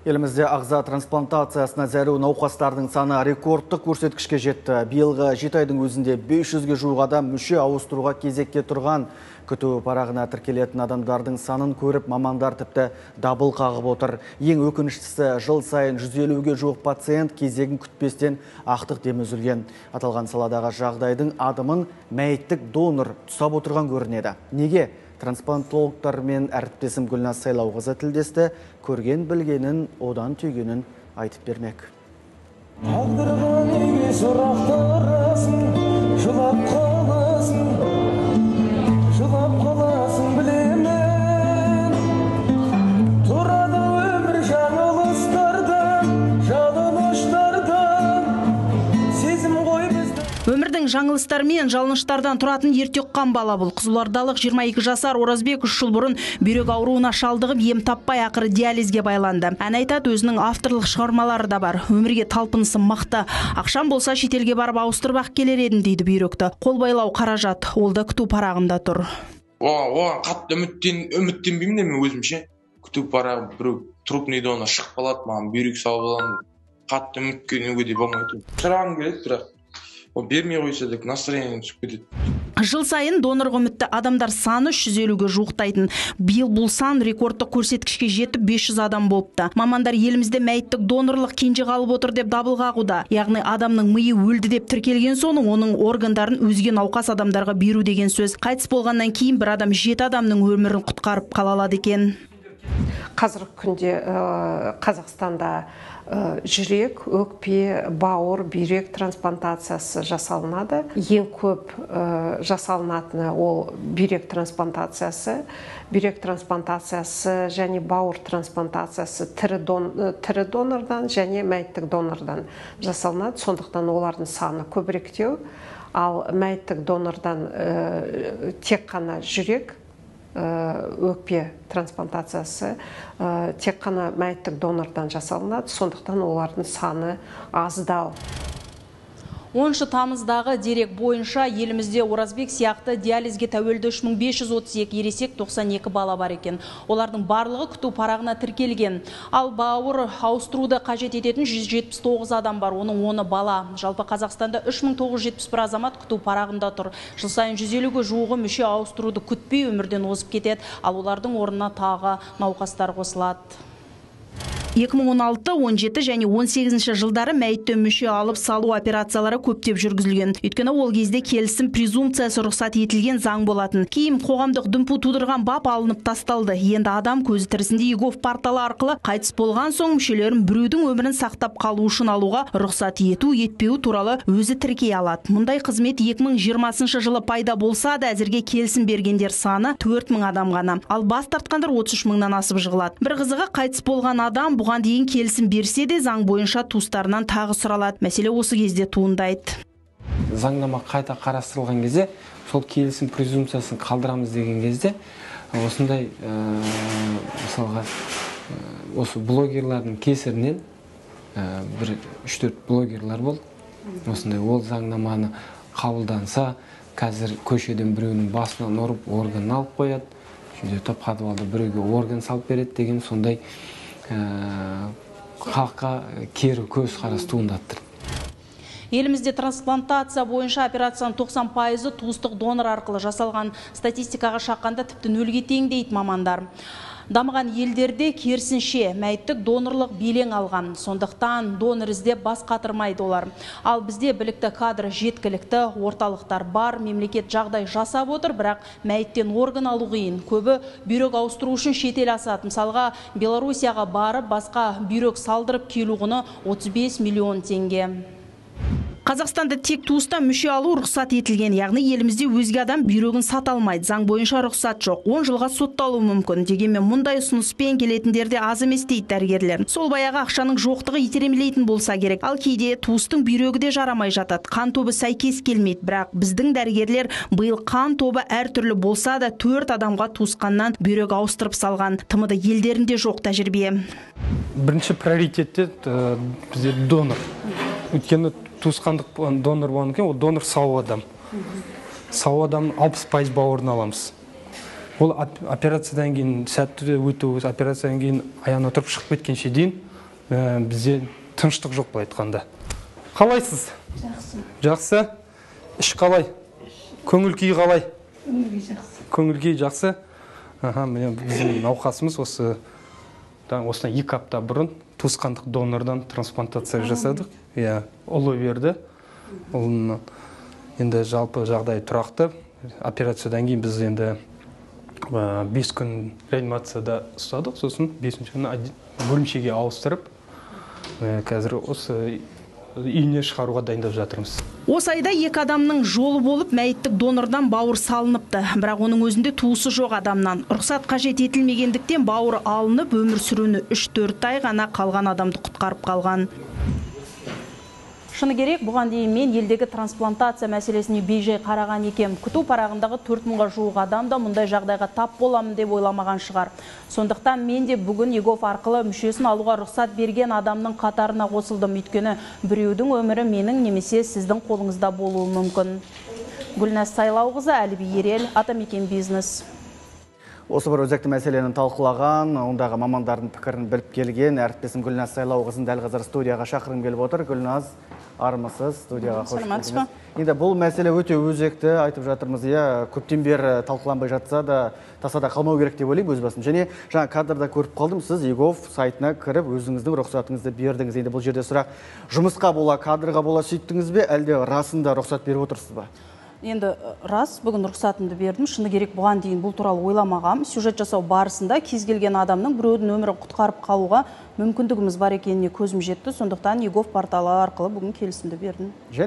Елімізде ағза трансплантациясына зәру науқастардың саны рекордтық көрсеткішке жетті. Биылғы 7 айдың өзінде 500-ге жуық адам мүше ауыстыруға кезекке тұрған. Күту парағына тіркелетін адамдардың санын көріп, мамандар тіпті дабыл қағып отыр. Ең өкініштісі, жыл сайын 150-ге жуық пациент кезегін күтпестен ақтық демі үзілген. Аталған саладағы жағдайдың адымын мәйіттік донор тұсап отырған көрінеді. Неге? Трансплантологтармен әріптесім Гүлназ Сайлауқызы тілдесті, көрген білгенін, одан түйгенін айтып бермек. Тағдырға неге сұрақтарасың, жылап қаласың, жылап қаласың білемін. Тұрады өмір жаңылыстардан, жалыныштардан, сезім ғой бізді. Өмірдің жаңылыстар мен жалыныштардан тұратын ерте ұққан бала бұл. Қызылордалық 22 жасар Оразбек 3 жыл бұрын бүйрек ауруына шалдығып, ем таппай ақыры диализге байланды. Ән айтады, өзінің авторлық шығармалары да бар. Өмірге талпынысы мықты. Ақшам болса шетелге барып ауыстырып ақ келер едім дейді бүйректі. Қол байлау қаражат, ол да күту парағында тұр. Оған қатты үміттенбеймін мен өзімше. Күту парағы біреу трупный донор шығып қалады, маған бүйрек салып аламын. Қатты үміттенуге де болмайды. Сұрағым келеді, бірақ ол бермей қойса деп настроением түсіп кетеді. Жыл сайын донорға үмітті адамдар саны 350-ге жуықтайтын. Биыл бұл сан рекордтық көрсеткішке жетіп 500 адам болыпты. Мамандар елімізде мәйіттік донорлық кенже қалып отыр деп дабыл қағуда. Яғни адамның миы өлді деп тіркелген соң оның органдарын өзге науқас адамдарға беру деген сөз. Қайтыс болғаннан кейін бір адам 7 адамның өмірін құтқарып қала алады екен. Қазіргі күнде Қазақстанда жүрек, өкпе, бауыр, бүйрек трансплантациясы жасалынады. Ең көп жасалынатыны ол бүйрек трансплантациясы. Бүйрек трансплантациясы және бауыр трансплантациясы тірі донордан және мәйіттік донордан жасалынады. Сондықтан олардың саны көбіректеу. Ал мәйіттік донордан тек қана жүрек, өкпе трансплантациясы тек қана мәйіттік донордан жасалынады, сондықтан олардың саны аздау. 10 тамыздағы дерек бойынша елімізде Оразбек сияқты диализге тәуелді 3532 ересек, 92 бала бар екен. Олардың барлығы күту парағына тіркелген. Ал бауыр ауыстыруды қажет ететін 179 адам бар, оның 10-ы бала. Жалпы Қазақстанда 3971 азамат күту парағында тұр. Жыл сайын 150-ге жуығы мүше ауыстыруды күтпей өмірден озып кетеді, ал олардың орнына тағы науқастар қосылады. 2016, 17 және 18 жылдары мәйітті мүше алып салу операциялары көптеп жүргізілген. Өйткені ол кезде келісім презумпциясы рұқсат етілген заң болатын. Кейін қоғамдық дүмпу тудырған бап алынып тасталды. Енді адам көзі тірісінде eGov порталы арқылы қайтыс болған соң мүшелерін біреудің өмірін сақтап қалу үшін алуға рұқсат ету, етпеу туралы өзі тіркей алады. Мұндай қызмет 2020 жылы пайда болса да әзірге келісім бергендер саны 4000 адам ғана. Ал бас тартқандар 33 мыңнан асып жығылады. Бір қызығы, қайтыс болған адам бұған дейін келісім берсе де заң бойынша туыстарынан тағы сұралады. Мәселе осы кезде туындайды. Заңнама қайта қарастырылған кезде сол келісім презумпциясын қалдырамыз деген кезде осындай мысалға осы блогерлардың кесірінен бір 3-4 блогерлар болды. Осындай ол заңнаманы қабылданса, қазір көшеден біреуінің басынан ұрып органын алып қояды, сөйтіп подвалда біреуге орган салып береді деген сондай халыққа кері көзқарас туындаттыр. Елімізде трансплантация бойынша операцияның 90%-ы туыстық донор арқылы жасалған. Статистикаға шаққанда тіпті нөлге тең дейді мамандар. Дамыған елдерде керісінше мәйіттік донорлық белең алған. Сондықтан донор іздеп бас қатырмайды олар. Ал бізде білікті кадр жеткілікті, орталықтар бар, мемлекет жағдай жасап отыр, бірақ мәйіттен орган алу қиын. Көбі бүйрек ауыстыру үшін шетел асады. Мысалға, Белоруссияға барып, басқа бүйрек салдырып келу құны 35 миллион теңге. Қазақстанда тек туыстан мүше алу рұқсат етілген, яғни елімізде өзге адам бүйрегін сата алмайды. Заң бойынша рұқсат жоқ. 10 жылға сотталуы мүмкін. Дегенмен мұндай ұсыныспен келетіндер де аз емес дейді дәрігерлер. Сол баяғы ақшаның жоқтығы итермелейтін болса керек. Ал кейде туыстың бүйрегі де жарамай жатады. Қан тобы сәйкес келмейді. Бірақ біздің дәрігерлер биыл қан тобы әртүрлі болса да 4 адамға туысқаннан бүйрек ауыстырып салған. ТМД елдерінде жоқ тәжірибе. Бірінші приоритетте бізде донор. Өйткені туысқандық донор болғаннан кейін ол донор сау адам. Сау адамның 60% бауырын аламыз. Ол операциядан кейін сәтті өту, операциядан кейін аяғына тұрып шығып кеткенше дейін Бізде тыныштық жоқ, былай айтқанда. Қалайсыз? Жақсы. Жақсы. Іш қалай? Көңіл күй қалай? Көңіл күй жақсы. Көңіл күй жақсы. Аха, міне біздің науқасымыз осы осыдан 2 апта бұрын туысқандық донордан трансплантация жасадық. Иә, ұлы берді. Ұлының енді жалпы жағдайы тұрақты. Операциядан кейін біз енді 5 күн реанимацияда ұстадық, сосын 5-ші күні бөлімшеге ауыстырып, қазір осы үйіне шығаруға дайындап жатырмыз. Осы айда 2 адамның жолы болып, мәйіттік донордан бауыр салыныпты. Бірақ оның өзінде туысы жоқ адамнан. Рұқсат қажет етілмегендіктен бауыр алынып, өмір сүруіне 3-4 ай ғана қалған адамды құтқарып қалған. Шыны керек, бұған дейін мен елдегі трансплантация мәселесіне бейжай қараған екем. Күту парағындағы 4000-ға жуық адам да мұндай жағдайға тап боламын деп ойламаған шығар. Сондықтан мен де бүгін егов арқылы мүшесін алуға рұқсат берген адамның қатарына қосылдым. Өйткені біреудің өмірі менің немесе сіздің қолыңызда болуы мүмкін. Гүлназ Сайлауқызы, Әліби Ерел, Атамекен бизнес. Осы бір өзекті мәселені талқылаған, ондағы мамандардың пікірін біліп келген әріптесім Гүлназ Сайлауқызын дәл қазір студияға шақырғым келіп отыр. Гүлназ, армысыз, студияға қош келдіңіз. Енді бұл мәселе өте өзекті, айтып жатырмыз, иә, көптен бері талқыланбай жатса да, тасада қалмау керек деп ойлаймын өз басым. Және жаңа кадрда көріп қалдым, сіз егов сайтына кіріп өзіңіздің рұқсатыңызды бердіңіз. Енді бұл жерде сұрақ, жұмысқа бола, кадрға бола сөйттіңіз бе, әлде расында рұқсат беріп отырсыз ба? Енді рас, бүгін рұқсатымды бердім. Шыны керек, бұған дейін бұл туралы ойламағам. Сюжет жасау барысында кез келген адамның біреудің өмірін құтқарып қалуға мүмкіндігіміз бар екеніне көзім жетті. Сондықтан егов порталы арқылы бүгін келісімді бердім. Және